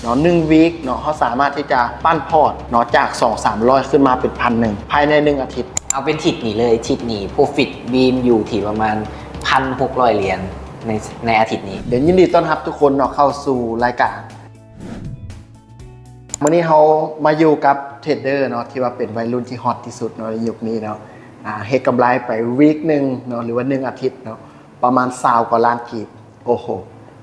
ເນາະ ໜຶ່ງວີກເນາະ ເຮົາສາມາດທີ່ຈະປັ້ນພອດເນາະ ຈາກສອງສາມຮ້ອຍຂຶ້ນມາເປັນພັນໜຶ່ງ ພາຍໃນໜຶ່ງອາທິດ. ເອົາເປັນທິດນີ້ເລີຍ ທິດນີ້ໂປຣຟິດບີມຢູ່ທີ່ປະມານພັນຫົກຮ້ອຍຫຼຽນໃນ ໃນອາທິດນີ້. ເດີ ຍິນດີຕ້ອນຮັບທຸກຄົນເນາະ ເຂົ້າສູ່ລາຍການ. ມື້ນີ້ເຮົາມາຢູ່ກັບເທຣດເດີເນາະ ທີ່ວ່າເປັນໄວລຸ້ນທີ່ຮອດທີ່ສຸດເນາະ ໃນຍຸກນີ້ເນາະ ອ່າ ເຮັດກຳໄລໄປວີກໜຶ່ງເນາະ ຫຼືວ່າໜຶ່ງອາທິດເນາະ ປະມານຊາວກວ່າລ້ານກີບ. ໂອ້ໂຫ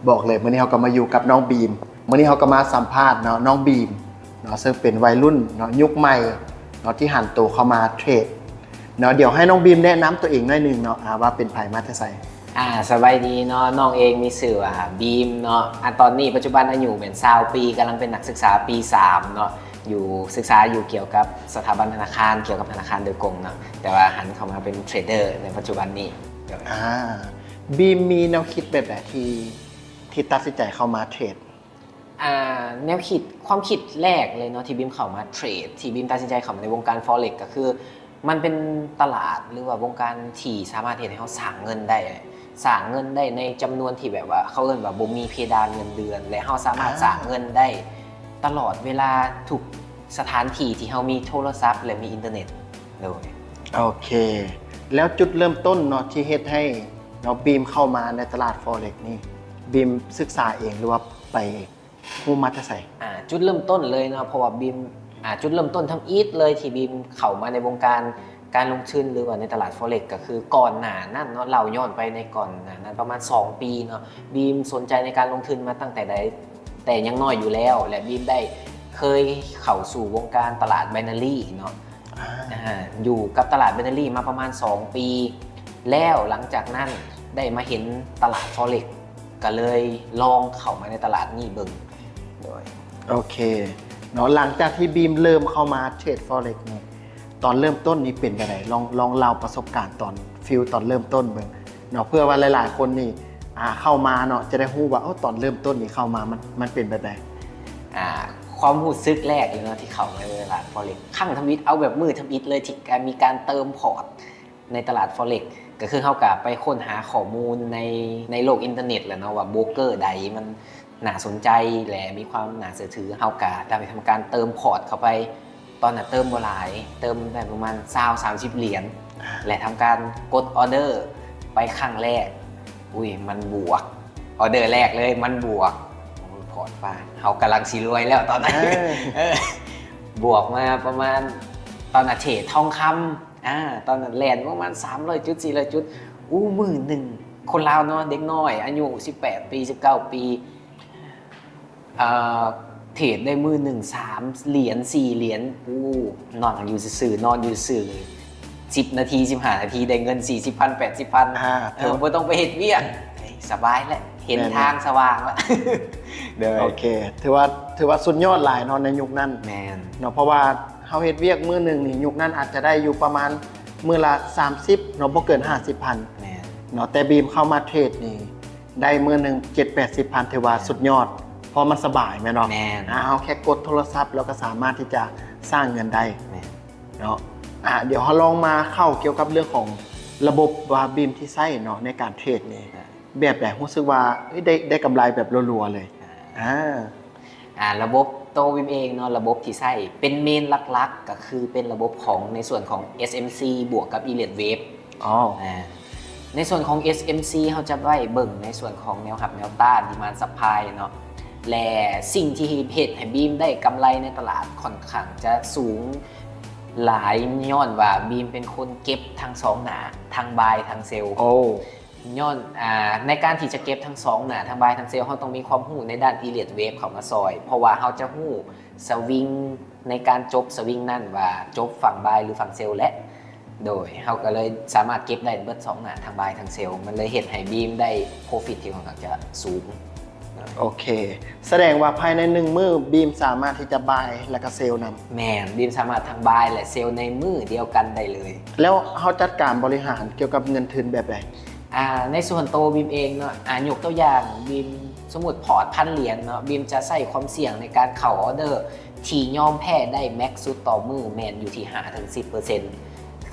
ບອກເລີຍ ມື້ນີ້ເຮົາກໍມາຢູ່ກັບນ້ອງບີມ ມື້ນີ້ເຮົາກໍມາສຳພາດເນາະ ນ້ອງບີມເນາະ ເຊິ່ງເປັນໄວລຸ້ນເນາະ ຍຸກໃໝ່ເນາະ ທີ່ຫັນໂຕເຂົ້າມາເທຣດເນາະ. ດຽວໃຫ້ນ້ອງບີມແນະນຳຕົວເອງໜ້ອຍໜຶ່ງເນາະ ອ່າ ວ່າເປັນໃຜມາແຕ່ໃສ. ອ່າ ສະບາຍດີເນາະ ນ້ອງເອງມີຊື່ວ່າບີມເນາະ. ອ່າ ຕອນນີ້ປັດຈຸບັນອາຍຸແມ່ນຊາວປີ ກຳລັງເປັນນັກສຶກສາປີສາມເນາະ ຢູ່ ສຶກສາຢູ່ກ່ຽວກັບສະຖາບັນທະນາຄານ ກ່ຽວກັບທະນາຄານໂດຍກົງເນາະ ແຕ່ວ່າຫັນເຂົ້າມາເປັນເທຣດເດີໃນປັດຈຸບັນນີ້. ອ່າ ບີມມີແນວຄິດແບບໃດທີ່ ທີ່ຕັດສິນໃຈເຂົ້າມາເທຣດ? ອ່າ ແນວຄິດ ຄວາມຄິດແລກເລີຍເນາະ ທີ່ບີມເຂົ້າມາເທຣດ ທີ່ບີມຕັດສິນໃຈເຂົ້າມາໃນວົງການ Forex ກໍຄື ມັນເປັນຕະຫຼາດ ຫຼືວ່າວົງການທີ່ສາມາດເຮັດໃຫ້ເຮົາສ້າງເງິນໄດ້ ສ້າງເງິນໄດ້ໃນຈຳນວນທີ່ແບບວ່າ ເຂົາເອີ້ນວ່າບໍ່ມີເພດານເງິນເດືອນ ແລະ ເຮົາສາມາດ ອ່າ ສ້າງເງິນໄດ້ຕະຫຼອດເວລາ ທຸກສະຖານທີ່ທີ່ເຮົາມີໂທລະສັບ ແລະ ມີອິນເຕີເນັດ. ໂດຍ ໂອເຄ ແລ້ວຈຸດເລີ່ມຕົ້ນເນາະ ທີ່ເຮັດໃຫ້ເນາະ ບີມເຂົ້າມາໃນຕະຫຼາດ Forex ນີ້ ບີມສຶກສາເອງ ຫຼືວ່າໄປ ຮູ້ມາແຕ່ໃສ? ອ່າ ຈຸດເລີ່ມຕົ້ນເລີຍເນາະ ເພາະວ່າບີມ ອ່າ ຈຸດເລີ່ມຕົ້ນທຳອິດເລີຍທີ່ບີມເຂົ້າມາໃນວົງການການລົງທຶນ ຫຼືວ່າໃນຕະຫຼາດ Forex ກໍຄືກ່ອນໜ້ານັ້ນເນາະ ເລົ່າຍ້ອນໄປໃນກ່ອນໜ້ານັ້ນປະມານສອງປີເນາະ ບີມສົນໃຈໃນການລົງທຶນມາຕັ້ງແຕ່ໃດ ແຕ່ຍັງນ້ອຍຢູ່ແລ້ວ ແລະ ບີມໄດ້ເຄີຍເຂົ້າສູ່ວົງການຕະຫຼາດ Binary ເນາະ ອ່າ ອ່າ ຢູ່ກັບຕະຫຼາດ Binary ມາປະມານສອງປີແລ້ວ ຫຼັງຈາກນັ້ນໄດ້ມາເຫັນຕະຫຼາດ Forex ກໍເລີຍລອງເຂົ້າມາໃນຕະຫຼາດນີ້ເບິ່ງ. ໂດຍ ໂອເຄເນາະ ຫຼັງຈາກທີ່ບີມເລີ່ມເຂົ້າມາເທຣດ Forex ນີ້ ຕອນເລີ່ມຕົ້ນນີ້ເປັນຈັ່ງໃດ? ລອງ ລອງເລົ່າປະສົບການຕອນ ຟີລຕອນເລີ່ມຕົ້ນເບິ່ງເນາະ ເພື່ອວ່າຫຼາຍໆຄົນນີ້ ອ່າ ເຂົ້າມາເນາະ ຈະໄດ້ຮູ້ວ່າ ໂອ້ ຕອນເລີ່ມຕົ້ນນີ້ເຂົ້າມາ ມັນ ມັນເປັນແບບໃດ? ອ່າ ຄວາມຮູ້ສຶກແລກເລີຍເນາະ ທີ່ເຂົ້າມາໃນຕະຫຼາດ Forex ຄັ້ງທຳອິດ ເອົາແບບມື້ທຳອິດເລີຍ ທີ່ການ ມີການເຕີມພອດ ໃນຕະຫຼາດ Forex ກໍຄືເຮົາກໍໄປຄົ້ນຫາຂໍ້ມູນໃນ ໃນໂລກອິນເຕີເນັດແຫຼະເນາະ ວ່າໂບຣກເກີໃດມັນໜ້າສົນໃຈ ແລະ ມີຄວາມໜ້າເຊື່ອຖື ເຮົາກໍໄດ້ທຳການເຕີມພອດເຂົ້າໄປ. ຕອນນັ້ນເຕີມບໍ່ຫຼາຍ ເຕີມໄດ້ປະມານຊາວສາມສິບຫຼຽນ ອ່າ ແລະ ທຳການກົດອໍເດີໄປຄັ້ງແລກ. ອຸ້ຍ ມັນບວກ ອໍເດີແລກເລີຍມັນບວກ ໂອ້ຍ ພອດວ່າ ເຮົາກຳລັງຊິລວຍແລ້ວຕອນນັ້ນ ເອີ ເອີ ບວກມາປະມານ ຕອນນັ້ນເທຣດທອງຄຳ ອ່າ ຕອນນັ້ນແລ່ນປະມານສາມຮ້ອຍຈຸດ ສີ່ຮ້ອຍຈຸດ ອູ້ ມື້ໜຶ່ງ ຄົນລາວເນາະ ເດັກນ້ອຍອາຍຸສິບແປດປີ ສິບເກົ້າປີ ເອີ ເທຣດໄດ້ມື້ໜຶ່ງສາມຫຼຽນ ສີ່ຫຼຽນ ອູ້ ນັ່ງຢູ່ຊື່ໆ ນອນຢູ່ຊື່ໆ ສິບນາທີ ສິບຫ້ານາທີ ໄດ້ເງິນສີ່ສິບພັນ ແປດສິບພັນ ອ່າ ເອີ ບໍ່ຕ້ອງໄປເຮັດວຽກ ສະບາຍແລ້ວ ເຫັນ ແມ່ນໆ ທາງສະຫວ່າງແລ້ວ ໂດຍ ໂອເຄ ຖືວ່າ ຖືວ່າສຸດຍອດຫຼາຍເນາະ ໃນຍຸກນັ້ນ ແມ່ນ ເນາະ ເພາະວ່າ ເຮົາເຮັດວຽກມື້ໜຶ່ງນີ້ ຍຸກນັ້ນອາດຈະໄດ້ຢູ່ປະມານມື້ລະສາມສິບເນາະ ບໍ່ເກີນຫ້າສິບພັນ ແມ່ນ ເນາະ ແຕ່ບີມເຂົ້າມາເທຣດນີ້ ໄດ້ມື້ໜຶ່ງເຈັດແປດສິບພັນ ຖືວ່າສຸດຍອດ ເພາະມັນສະບາຍແມ່ນບໍ່? ແມ່ນ ອ່າ ເຮົາແຄ່ກົດໂທລະສັບ ແລ້ວກໍສາມາດທີ່ຈະສ້າງເງິນໄດ້ ແມ່ນ ເນາະ ອ່າ ດຽວເຮົາລອງມາເຂົ້າກ່ຽວກັບເລື່ອງຂອງລະບົບວ່າບີມທີ່ໃຊ້ເນາະ ໃນການເທຣດນີ້ ອ່າ ແບບໃດ? ຮູ້ສຶກວ່າ ເອີຍ ໄດ້ ໄດ້ກຳໄລແບບລັວໆເລີຍ ອ່າ ອ່າ ອ່າ ລະບົບໂຕວິມເອງເນາະ ລະບົບທີ່ໃຊ້ເປັນເມນຫຼັກໆ ກໍຄືເປັນລະບົບຂອງໃນສ່ວນຂອງ ເອສເອັມຊີ ບວກກັບ Elliott Wave ອໍ ອ່າ ໃນສ່ວນຂອງ ເອສເອັມຊີ ເຮົາຈະໄວ້ເບິ່ງໃນສ່ວນຂອງແນວຮັບແນວຕ້ານ Demand Supply ເນາະ ແລະ ສິ່ງທີ່ເຮັດໃຫ້ບີມໄດ້ກຳໄລໃນຕະຫຼາດຂ້ອນຂ້າງຈະສູງຫຼາຍ ຍ້ອນວ່າບີມເປັນຄົນເກັບທັງສອງໜ້າ ທັງບາຍ ທັງເຊວ ໂອ້ ຍ້ອນ ອ່າ ໃນການທີ່ຈະເກັບທັງສອງໜ້າ ທັງບາຍທັງເຊວ ເຮົາຕ້ອງມີຄວາມຮູ້ໃນດ້ານ Elliott Wave ເຂົ້າມາຊ່ອຍ ເພາະວ່າເຮົາຈະຮູ້ສະວິງໃນການຈົບສະວິງນັ້ນວ່າຈົບຝັ່ງບາຍ ຫຼື ຝັ່ງເຊວແຫຼະ ໂດຍ ເຮົາກໍເລີຍສາມາດເກັບໄດ້ເບິດສອງໜ້າ ທັງບາຍທັງເຊວ ມັນເລີຍເຮັດໃຫ້ບີມໄດ້ profit ທີ່ຂ້ອນຂ້າງຈະສູງ. ໂອເຄ ສະແດງວ່າພາຍໃນໜຶ່ງມື້ ບີມສາມາດທີ່ຈະບາຍ ແລະ ກໍເຊວນຳ? ແມ່ນ ບີມສາມາດທັງບາຍ ແລະ ເຊວໃນມື້ດຽວກັນໄດ້ເລີຍ. ແລ້ວເຮົາຈັດການບໍລິຫານກ່ຽວກັບເງິນທຶນແບບໃດ? ອ່າ ໃນສ່ວນໂຕບີມເອງເນາະ ອ່າ ຍົກຕົວຢ່າງ ບີມ ສົມມຸດພອດພັນຫຼຽນເນາະ ບີມຈະໃຊ້ຄວາມສ່ຽງໃນການເຂົ້າອໍເດີທີ່ຍອມແພ້ໄດ້ແມັກສຸດຕໍ່ມື້ແມ່ນຢູ່ທີ່ຫ້າເຖິງສິບເປີເຊັນ.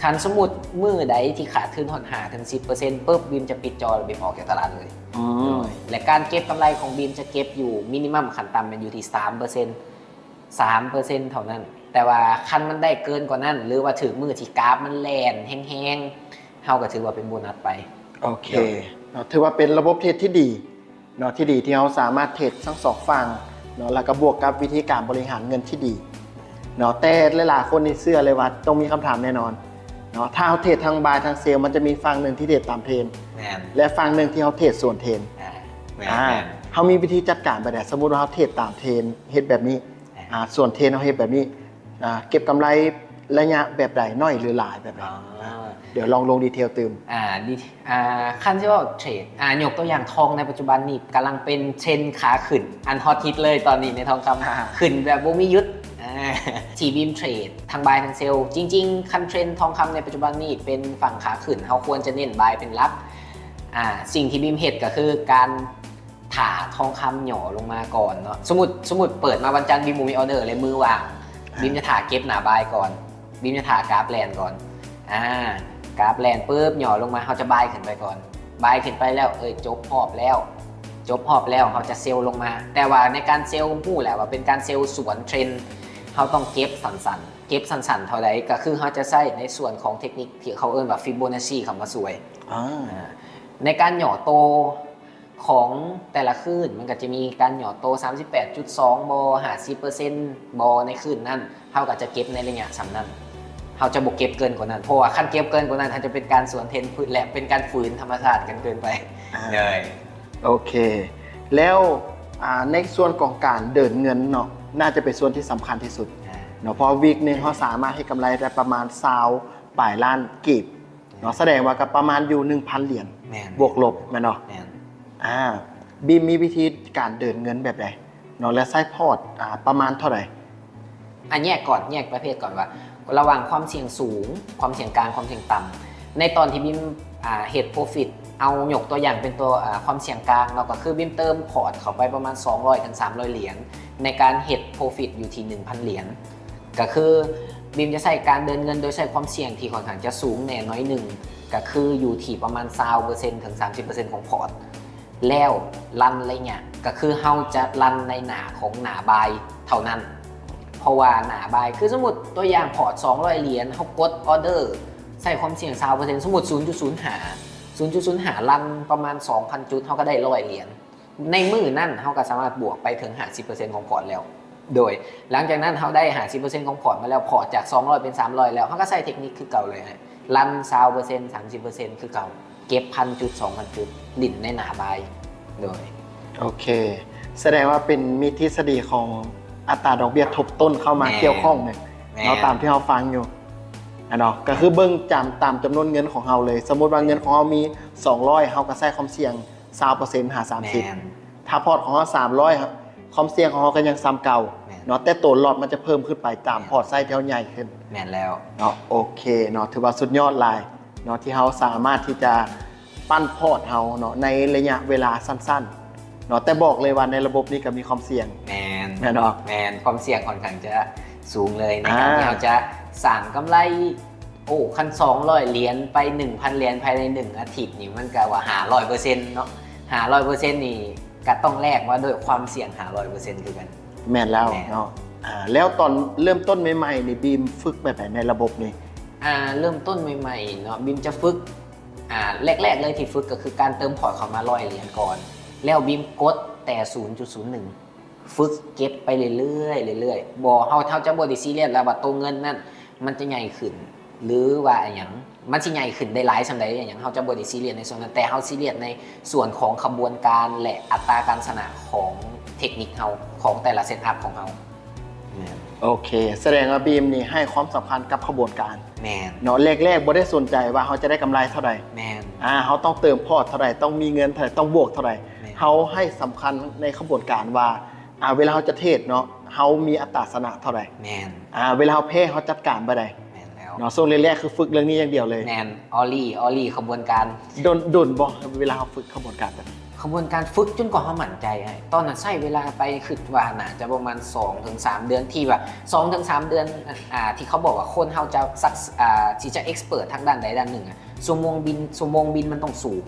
ຄັນສົມມຸດມື້ໃດທີ່ຂາດທຶນຮອດຫ້າເຖິງສິບເປີເຊັນ ປຶບ ບີມຈະປິດຈໍ ແລ້ວບີມອອກຈາກຕະຫຼາດເລີຍ. ອືມ ແລະ ການເກັບກຳໄລຂອງບີມຈະເກັບຢູ່ minimum ຂັ້ນຕ່ຳແມ່ນຢູ່ທີ່ສາມເປີເຊັນ ສາມເປີເຊັນເທົ່ານັ້ນ. ແຕ່ວ່າຄັນມັນໄດ້ເກີນກວ່ານັ້ນ ຫຼືວ່າຖືກມື້ທີ່ກາຟມັນແລ່ນແຮງໆ ເຮົາກໍຖືວ່າເປັນໂບນັດໄປ. ໂອເຄ ໂດຍ ເນາະ ຖືວ່າເປັນລະບົບເທຣດທີ່ດີເນາະ ທີ່ດີທີ່ເຮົາສາມາດເທຣດທັງສອງຝັ່ງເນາະ ແລ້ວກໍບວກກັບວິທີການບໍລິຫານເງິນທີ່ດີເນາະ. ແຕ່ຫຼາຍໆຄົນນີ້ເຊື່ອເລີຍວ່າຕ້ອງມີຄຳຖາມແນ່ນອນເນາະ ຖ້າເຮົາເທຣດທັງບາຍທັງເຊວ ມັນຈະມີຝັ່ງໜຶ່ງທີ່ເທຣດຕາມເທຣນ ແມ່ນ ແລະ ຝັ່ງໜຶ່ງທີ່ເຮົາເທຣດສວນເທຣນ. ອ່າ ແມ່ນ ອ່າ ແມ່ນ ເຮົາມີວິທີຈັດການແບບໃດ? ສົມມຸດວ່າເຮົາເທຣດຕາມເທຣນ ເຮັດແບບນີ້ ອ່າ ອ່າ ສວນເທຣນເຮົາເຮັດແບບນີ້ ອ່າ ເກັບກຳໄລໄລຍະແບບໃດ? ໜ້ອຍ ຫຼື ຫຼາຍ ແບບໃດ? ອ່າ ດຽວລອງລົງດີເທວຕື່ມ. ອ່າ ດີ ອ່າ ຄັນຊິເວົ້າເທຣດ ອ່າ ຍົກຕົວຢ່າງທອງໃນປັດຈຸບັນນີ້ກຳລັງເປັນເທຣນຂາຂຶ້ນ ອັນຮອດຮິດເລີຍຕອນນີ້ໃນທອງຄຳ ອ່າ ຂຶ້ນແບບບໍ່ມີຢຸດ. ອ່າ ທີ່ບີມເທຣດທັງບາຍທັງເຊວ ຈິງໆ ຄັນເທຣນທອງຄຳໃນປັດຈຸບັນນີ້ເປັນຝັ່ງຂາຂຶ້ນ ເຮົາຄວນຈະເນັ້ນບາຍເປັນຫຼັກ. ອ່າ ສິ່ງທີ່ບີມເຮັດກໍຄືການ ຖ້າທອງຄຳຫຍໍ້ລົງມາກ່ອນເນາະ ສົມມຸດ ສົມມຸດເປີດມາວັນຈັນ ບີມບໍ່ມີອອເດີເລີຍ ມືວ່າງ ອ່າ ບີມຈະຖ້າເກັບໜ້າບາຍກ່ອນ ບີມຈະຖ້າກາຟແລ່ນກ່ອນ. ອ່າ ກາຟແລ່ນປຶບ ຫຍໍ້ລົງມາ ເຮົາຈະບາຍຂຶ້ນໄປກ່ອນ ບາຍຂຶ້ນໄປແລ້ວ ເອີຍ ຈົບຮອບແລ້ວ ຈົບຮອບແລ້ວ ເຮົາຈະເຊວລົງມາ. ແຕ່ວ່າໃນການເຊວ ຮູ້ແຫຼະວ່າເປັນການເຊວສວນເທຣນ ເຮົາຕ້ອງເກັບສັ້ນໆ ເກັບສັ້ນໆເທົ່າໃດ ກໍຄືເຮົາຈະໃຊ້ໃນສ່ວນຂອງເທັກນິກທີ່ເຂົາເອີ້ນວ່າ ຟິບໂບນັດຊີ ເຂົ້າມາຊ່ວຍ. ອ່າ ໃນການຫຍໍ້ໂຕ ຂອງແຕ່ລະຄືນ ມັນກໍຈະມີການຫຍໍ້ໂຕ ສາມສິບແປດຈຸດສອງ ບໍ່ ຫ້າສິບເປີເຊັນ ບໍ່ ໃນຄືນນັ້ນ ເຮົາກໍຈະເກັບໃນໄລຍະສ່ຳນັ້ນ ເຮົາຈະບໍ່ເກັບເກີນກວ່ານັ້ນ ເພາະວ່າຄັນເກັບເກີນກວ່ານັ້ນ ອາດຈະເປັນການສວນເທຣນ ແລະ ເປັນການຝືນທຳມະຊາດກັນເກີນໄປ. ອ່າ ໂດຍ ໂອເຄ ແລ້ວ ອ່າ ໃນສ່ວນຂອງການເດີນເງິນເນາະ ໜ້າຈະເປັນສ່ວນທີ່ສຳຄັນທີ່ສຸດ ອ່າ ເນາະ ເພາະວ່າວີກໜຶ່ງເຮົາສາມາດເຮັດກຳໄລໄດ້ປະມານຊາວປາຍລ້ານກີບ ເນາະ ສະແດງວ່າກໍປະມານຢູ່ໜຶ່ງພັນຫຼຽນ ແມ່ນ ບວກລົບ ແມ່ນບໍ່? ແມ່ນ ອ່າ ບີມມີວິທີການເດີນເງິນແບບໃດເນາະ ແລະ ໃຊ້ພອດ ອ່າ ປະມານເທົ່າໃດ? ອ່າ ແຍກກ່ອນ ແຍກປະເພດກ່ອນວ່າ ລະຫວ່າງຄວາມສ່ຽງສູງ, ຄວາມສ່ຽງກາງ, ຄວາມສ່ຽງຕ່ຳ. ໃນຕອນທີ່ບີມ ອ່າ ເຮັດໂປຣຟິດ ເອົາຍົກຕົວຢ່າງເປັນຕົວ ອ່າ ຄວາມສ່ຽງກາງເນາະ ກໍຄືບີມເຕີມພອດເຂົ້າໄປປະມານສອງຮ້ອຍເຖິງສາມຮ້ອຍຫຼຽນ ໃນການເຮັດໂປຣຟິດຢູ່ທີ່ໜຶ່ງພັນຫຼຽນ. ກໍຄືບີມຈະໃຊ້ການເດີນເງິນໂດຍໃຊ້ຄວາມສ່ຽງທີ່ຂ້ອນຂ້າງຈະສູງແດ່ໜ້ອຍໜຶ່ງ ກໍຄືຢູ່ທີ່ປະມານຊາວເປີເຊັນເຖິງສາມສິບເປີເຊັນຂອງພອດ ແລ້ວລັນໄລຍະ ກໍຄືເຮົາຈະລັນໃນໜ້າຂອງໜ້າບາຍເທົ່ານັ້ນ ເພາະວ່າໜ້າບາຍ ຄືສົມມຸດຕົວຢ່າງພອດສອງຮ້ອຍຫຼຽນ ເຮົາກົດອອເດີໃສ່ຄວາມສ່ຽງຊາວເປີເຊັນ ສົມມຸດສູນຈຸດສູນຫ້າ ສູນຈຸດສູນຫ້າລັນປະມານສອງພັນຈຸດ ເຮົາກໍໄດ້ຮ້ອຍຫຼຽນ. ໃນມື້ນັ້ນເຮົາກໍສາມາດບວກໄປເຖິງຫ້າສິບເປີເຊັນຂອງພອດແລ້ວ ໂດຍຫຼັງຈາກນັ້ນເຮົາໄດ້ຫ້າສິບເປີເຊັນຂອງພອດມາແລ້ວ ພອດຈາກສອງຮ້ອຍເປັນສາມຮ້ອຍແລ້ວ ເຮົາກໍໃຊ້ເທັກນິກຄືເກົ່າເລີຍ ລັນຊາວເປີເຊັນ ສາມສິບເປີເຊັນຄືເກົ່າ ເກັບພັນຈຸດ ສອງພັນຈຸດ ຫຼິ້ນໃນໜ້າບາຍ ໂດຍ ໂອເຄ ສະແດງວ່າເປັນມີທິດສະດີຂອງອັດຕາດອກເບ້ຍທົບຕົ້ນເຂົ້າມາ ແມ່ນ ກ່ຽວຂ້ອງແມ່ນ ແມ່ນ ເນາະ ຕາມທີ່ເຮົາຟັງຢູ່ ອ່າ ເນາະ ກໍຄືເບິ່ງຈຳຕາມຈຳນວນເງິນຂອງເຮົາເລີຍ ສົມມຸດວ່າເງິນຂອງເຮົາມີສອງຮ້ອຍ ເຮົາກໍໃຊ້ຄວາມສ່ຽງ ຊາວເປີເຊັນຫາສາມສິບ ແມ່ນ ຖ້າພອດຂອງເຮົາສາມຮ້ອຍ ຄວາມສ່ຽງຂອງເຮົາກໍຍັງສ່ຳເກົ່າ ແມ່ນ ເນາະ ແຕ່ໂຕລັອດມັນຈະເພີ່ມຂຶ້ນໄປຕາມ ແມ່ນ ພອດໄຊທີ່ເຮົາໃຫຍ່ຂຶ້ນ ແມ່ນແລ້ວ ເນາະ ໂອເຄເນາະ ຖືວ່າສຸດຍອດຫຼາຍເນາະ ທີ່ເຮົາສາມາດທີ່ຈະປັ້ນພອດເຮົາເນາະ ໃນໄລຍະເວລາສັ້ນໆເນາະ ແຕ່ບອກເລີຍວ່າໃນລະບົບນີ້ກໍມີຄວາມສ່ຽງ ແມ່ນ ແມ່ນບໍ່? ແມ່ນ ຄວາມສ່ຽງຂ້ອນຂ້າງຈະສູງເລີຍ ໃນການ ອ່າ ທີ່ເຮົາຈະສ້າງກຳໄລ ໂອ້ ຄັນສອງຮ້ອຍຫຼຽນໄປໜຶ່ງພັນຫຼຽນພາຍໃນໜຶ່ງອາທິດນີ້ ມັນກະວ່າຫ້າຮ້ອຍເປີເຊັນເນາະ ຫ້າຮ້ອຍເປີເຊັນນີ້ກະຕ້ອງແລກມາດ້ວຍຄວາມສ່ຽງຫ້າຮ້ອຍເປີເຊັນຄືກັນ. ແມ່ນແລ້ວ ແມ່ນ ເນາະ ອ່າ ແລ້ວຕອນເລີ່ມຕົ້ນໃໝ່ໆນີ້ ບີມຝຶກແບບໃດໃນລະບົບນີ້? ອ່າ ເລີ່ມຕົ້ນໃໝ່ໆເນາະ ບີມຈະຝຶກ ອ່າ ແລກໆເລີຍທີ່ຝຶກກໍຄືການເຕີມພອດເຂົ້າມາຮ້ອຍຫຼຽນກ່ອນ ແລ້ວບີມກົດແຕ່ສູນຈຸດສູນໜຶ່ງ ຝຶກເກັບໄປເລື້ອຍໆ ເລື້ອຍໆ ບໍ່ ເຮົາ ເຮົາຈະບໍ່ໄດ້ຊີຣຽສແລ້ວວ່າໂຕເງິນນັ້ນມັນຈະໃຫຍ່ຂຶ້ນ ຫຼືວ່າອີ່ຫຍັງ ມັນຊິໃຫຍ່ຂຶ້ນໄດ້ຫຼາຍສ່ຳໃດອີ່ຫຍັງ ເຮົາຈະບໍ່ໄດ້ຊີຣຽສໃນສ່ວນນັ້ນ ແຕ່ເຮົາຊີຣຽສໃນສ່ວນຂອງຂະບວນການ ແລະ ອັດຕາການຊະນະຂອງເທັກນິກເຮົາ ຂອງແຕ່ລະເຊັດອັບຂອງເຮົາ. ແມ່ນ ໂອເຄ ສະແດງວ່າບີມນີ້ໃຫ້ຄວາມສຳຄັນກັບຂະບວນການ. ແມ່ນ ເນາະ ແລກໆບໍ່ໄດ້ສົນໃຈວ່າເຮົາຈະໄດ້ກຳໄລເທົ່າໃດ. ແມ່ນ ອ່າ ເຮົາຕ້ອງເຕີມພອດເທົ່າໃດ ຕ້ອງມີເງິນເທົ່າໃດ ຕ້ອງບວກເທົ່າໃດ. ແມ່ນ ເຮົາໃຫ້ສຳຄັນໃນຂະບວນການວ່າ ອ່າ ເວລາເຮົາຈະເທຣດເນາະ ເຮົາມີອັດຕາຊະນະເທົ່າໃດ. ແມ່ນ ອ່າ ເວລາເຮົາແພ້ເຮົາຈັດການແບບໃດ. ແມ່ນແລ້ວ ເນາະ ຊ່ວງແລກໆຄືຝຶກເລື່ອງນີ້ຢ່າງດຽວເລີຍ. ແມ່ນ ອໍລີ ອໍລີຂະບວນການ. ດົນ ດົນບໍ່ ເວລາເຮົາຝຶກຂະບວນການແບບນີ້? ຂະບວນການຝຶກຈົນກວ່າເຮົາໝັ້ນໃຈ. ອ້າຍ ຕອນນັ້ນໃຊ້ເວລາໄປ ຄິດວ່າໜ້າຈະປະມານສອງເຖິງສາມເດືອນ ທີ່ວ່າສອງເຖິງສາມເດືອນ ອ່າ ທີ່ເຂົາບອກວ່າຄົນເຮົາຈະສັກ ອ່າ ທີ່ຈະ expert ທາງດ້ານໃດດ້ານໜຶ່ງອະ ຊົ່ວໂມງບິນ ຊົ່ວໂມງບິນມັນຕ້ອງສູງ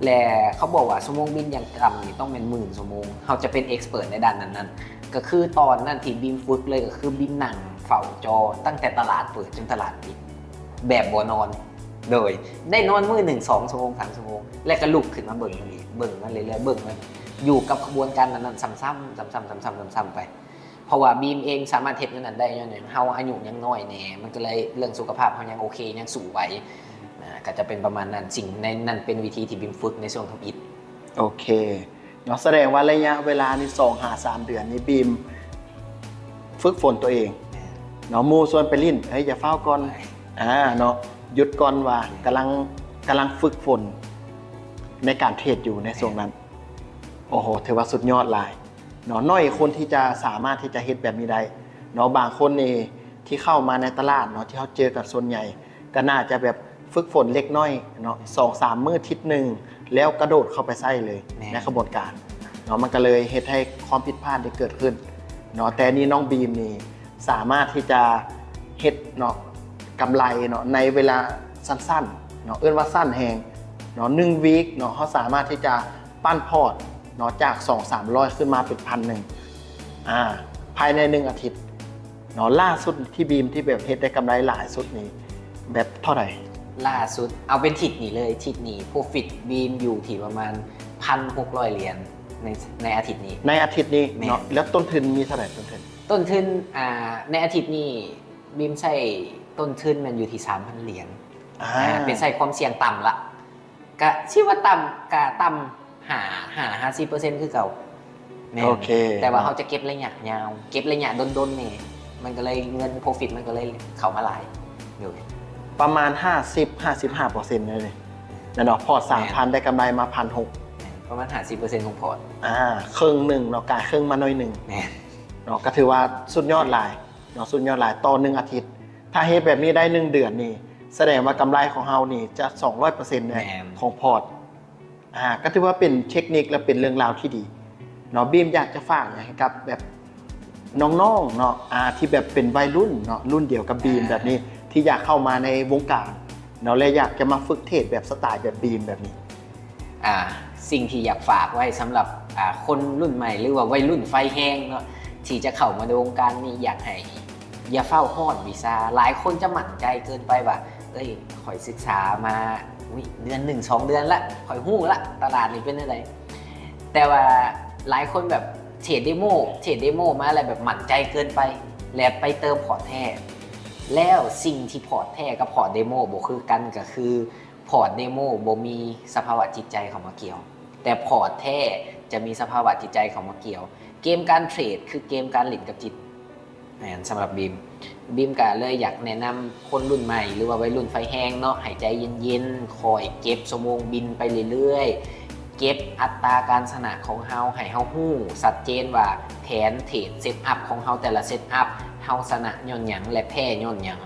ແລະ ເຂົາບອກວ່າຊົ່ວໂມງບິນຢ່າງຕ່ຳນີ້ຕ້ອງແມ່ນໝື່ນຊົ່ວໂມງ ເຮົາຈະເປັນ expert ໃນດ້ານນັ້ນໆ. ກໍຄືຕອນນັ້ນທີ່ບີມຝຶກເລີຍ ກໍຄືບີມນັ່ງເຝົ້າຈໍຕັ້ງແຕ່ຕະຫຼາດເປີດຈົນຕະຫຼາດປິດ ແບບບໍ່ນອນ ໂດຍໄດ້ນອນມື້ໜຶ່ງສອງຊົ່ວໂມງ ສາມຊົ່ວໂມງ ແລ້ວກໍລຸກຂຶ້ນມາເບິ່ງມັນອີກ ເບິ່ງມັນເລື້ອຍໆ ເບິ່ງມັນ ຢູ່ກັບຂະບວນການອັນນັ້ນຊ້ຳໆ ຊ້ຳໆ ຊ້ຳໆ ຊ້ຳໆ ໄປ. ເພາະວ່າບີມເອງສາມາດເຮັດແນວນັ້ນໄດ້ຍ້ອນຫຍັງ? ເຮົາອາຍຸຍັງນ້ອຍແດ່ ມັນກໍເລີຍເລື່ອງສຸຂະພາບເຮົາຍັງໂອເຄ ຍັງສູ້ໄຫວ ນະ ກໍຈະເປັນປະມານນັ້ນ. ສິ່ງໃນນັ້ນເປັນວິທີທີ່ບີມຝຶກໃນຊ່ວງທຳອິດ. ໂອເຄເນາະ ສະແດງວ່າໄລຍະເວລານີ້ສອງຫາສາມເດືອນນີ້ ບີມຝຶກຝົນຕົວເອງ ແມ່ນ ເນາະ. ໝູ່ຊວນໄປຫຼິ້ນ ເອີຍ ຢ່າຟ້າວກ່ອນ ໄປ ອ່າ ເນາະ ຢຸດກ່ອນວ່າ ແມ່ນ ກຳລັງ ກຳລັງຝຶກຝົນໃນການເທຣດຢູ່ໃນຊ່ວງນັ້ນ. ແມ່ນ ໂອ້ໂຫ ຖືວ່າສຸດຍອດຫຼາຍເນາະ ໜ້ອຍຄົນທີ່ຈະສາມາດທີ່ຈະເຮັດແບບນີ້ໄດ້ເນາະ. ບາງຄົນນີ້ທີ່ເຂົ້າມາໃນຕະຫຼາດເນາະ ທີ່ເຮົາເຈີກັນສ່ວນໃຫຍ່ ກໍໜ້າຈະແບບຝຶກຝົນເລັກນ້ອຍເນາະ ສອງສາມມື້ ທິດໜຶ່ງ ແລ້ວກະໂດດເຂົ້າໄປໃຊ້ເລີຍ ແມ່ນ ໃນຂະບວນການເນາະ ມັນກໍເລີຍເຮັດໃຫ້ຄວາມຜິດພາດນີ້ເກີດຂຶ້ນເນາະ. ແຕ່ນີ້ນ້ອງບີມນີ້ສາມາດທີ່ຈະເຮັດເນາະ ກຳໄລເນາະ ໃນເວລາສັ້ນໆເນາະ ເອີ້ນວ່າສັ້ນແຮງເນາະ ໜຶ່ງວີກເນາະ ເຮົາສາມາດທີ່ຈະປັ້ນພອດເນາະ ຈາກສອງສາມຮ້ອຍ ຂຶ້ນມາເປັນພັນໜຶ່ງ ອ່າ ພາຍໃນໜຶ່ງອາທິດ ເນາະ. ລ່າສຸດທີ່ບີມທີ່ແບບເຮັດໄດ້ກຳໄລຫຼາຍສຸດນີ້ແບບເທົ່າໃດ? ລ່າສຸດ ເອົາເປັນທິດນີ້ເລີຍ ທິດນີ້ profit ບີມຢູ່ທີ່ປະມານພັນຫົກຮ້ອຍຫຼຽນ ໃນ ໃນອາທິດນີ້ ໃນອາທິດນີ້ ແມ່ນ ເນາະ. ແລ້ວຕົ້ນທຶນມີເທົ່າໃດ? ຕົ້ນທຶນ ຕົ້ນທຶນ ອ່າ ໃນອາທິດນີ້ ບີມໃຊ້ຕົ້ນທຶນແມ່ນຢູ່ທີ່ສາມພັນຫຼຽນ ອ່າ ອ່າ ເປັນໃຊ້ຄວາມສ່ຽງຕ່ຳລະ ກະຊິວ່າຕ່ຳ ກະຕ່ຳຫ້າ ຫ້າ ຫ້າສິບເປີເຊັນຄືເກົ່າ. ແມ່ນ ໂອເຄ ແຕ່ວ່າເຮົາຈະເກັບໄລຍະຍາວ ເກັບໄລຍະດົນໆ ນີ້ ມັນກໍເລີຍເງິນ profit ມັນກໍເລີຍເຂົ້າມາຫຼາຍ ໂດຍ ປະມານຫ້າສິບ ຫ້າສິບຫ້າເປີເຊັນ ນັ້ນເດ ແມ່ນເນາະ. ພອດສາມພັນ ແມ່ນ ໄດ້ກຳໄລມາພັນຫົກ ແມ່ນ ປະມານຫ້າສິບເປີເຊັນຂອງພອດ ອ່າ ເຄິ່ງໜຶ່ງເນາະ ກາຍເຄິ່ງມາໜ້ອຍໜຶ່ງ ແມ່ນເນາະ. ກໍຖືວ່າສຸດຍອດຫຼາຍເນາະ ສຸດຍອດຫຼາຍ ຕໍ່ໜຶ່ງອາທິດ. ຖ້າເຮັດແບບນີ້ໄດ້ໜຶ່ງເດືອນນີ້ ສະແດງວ່າກຳໄລຂອງເຮົານີ້ຈະສອງຮ້ອຍເປີເຊັນ ແມ່ນ ຂອງພອດ ອ່າ ກໍຖືວ່າເປັນເທັກນິກ ແລະ ເປັນເລື່ອງລາວທີ່ດີເນາະ. ບີມຢາກຈະຝາກຫຍັງໃຫ້ກັບແບບນ້ອງໆເນາະ ອ່າ ທີ່ແບບເປັນໄວລຸ້ນເນາະ ລຸ້ນດຽວກັບບີມ ອ່າ ແບບນີ້ ທີ່ຢາກເຂົ້າມາໃນວົງການເນາະ ແລະ ຢາກຈະມາຝຶກເທຣດແບບສະໄຕແບບບີມແບບນີ້? ອ່າ ສິ່ງທີ່ຢາກຝາກໄວ້ສຳລັບ ອ່າ ຄົນລຸ້ນໃໝ່ ຫຼືວ່າໄວລຸ້ນໄຟແຮງເນາະ ທີ່ຈະເຂົ້າມາໃນວົງການນີ້ ຢາກໃຫ້ ຢ່າຟ້າວຮ້ອນວິຊາ. ຫຼາຍຄົນຈະໝັ້ນໃຈເກີນໄປວ່າ ເອີຍ ຂ້ອຍສຶກສາມາ ອຸ້ຍ ເດືອນໜຶ່ງສອງເດືອນລະ ຂ້ອຍຮູ້ລະ ຕະຫຼາດນີ້ເປັນແນວໃດ. ແຕ່ວ່າຫຼາຍຄົນແບບເທຣດເດໂມ ເທຣດເດໂມມາແລ້ວແບບໝັ້ນໃຈເກີນໄປ ແລ້ວໄປເຕີມພອດແທ້. ແລ້ວສິ່ງທີ່ພອດແທ້ກັບພອດເດໂມບໍ່ຄືກັນ ກໍຄືພອດເດໂມບໍ່ມີສະພາວະຈິດໃຈເຂົ້າມາກ່ຽວ ແຕ່ພອດແທ້ຈະມີສະພາວະຈິດໃຈເຂົ້າມາກ່ຽວ. ເກມການເທຣດຄືເກມການຫຼິ້ນກັບຈິດ. ແມ່ນ ສຳລັບບີມ ບີມກະເລີຍຢາກແນະນຳຄົນລຸ້ນໃໝ່ ຫຼືວ່າໄວລຸ້ນໄຟແຮງເນາະ ໃຫ້ໃຈເຢັນໆ ຄ່ອຍເກັບຊົ່ວໂມງບິນໄປເລື້ອຍໆ ເກັບອັດຕາການຊະນະຂອງເຮົາ ໃຫ້ເຮົາຮູ້ຊັດເຈນວ່າແຜນເທຣດ set up ຂອງເຮົາແຕ່ລະ set up ເຮົາຊະນະຍ້ອນຫຍັງ ແລະ ແພ້ຍ້ອນຫຍັງ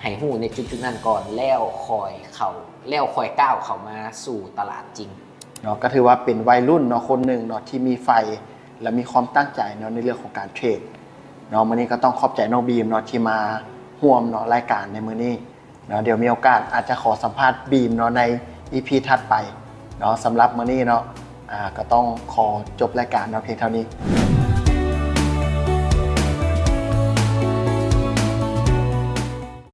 ໃຫ້ຮູ້ໃນຈຸດໆນັ້ນກ່ອນ ແລ້ວຄ່ອຍເຂົ້າ ແລ້ວຄ່ອຍກ້າວເຂົ້າມາສູ່ຕະຫຼາດຈິງ. ເນາະ ກໍຖືວ່າເປັນໄວລຸ້ນເນາະ ຄົນໜຶ່ງເນາະ ທີ່ມີໄຟ ແລະ ມີຄວາມຕັ້ງໃຈເນາະ ໃນເລື່ອງຂອງການເທຣດເນາະ. ມື້ນີ້ກໍຕ້ອງຂອບໃຈນ້ອງບີມເນາະ ທີ່ມາຮ່ວມເນາະ ລາຍການໃນມື້ນີ້ເນາະ. ດຽວມີໂອກາດອາດຈະຂໍສຳພາດບີມເນາະ ໃນ ອີພີ ຖັດໄປເນາະ. ສຳລັບມື້ນີ້ເນາະ ອ່າ ກໍຕ້ອງຂໍຈົບລາຍການເນາະ ພຽງເທົ່ານີ້.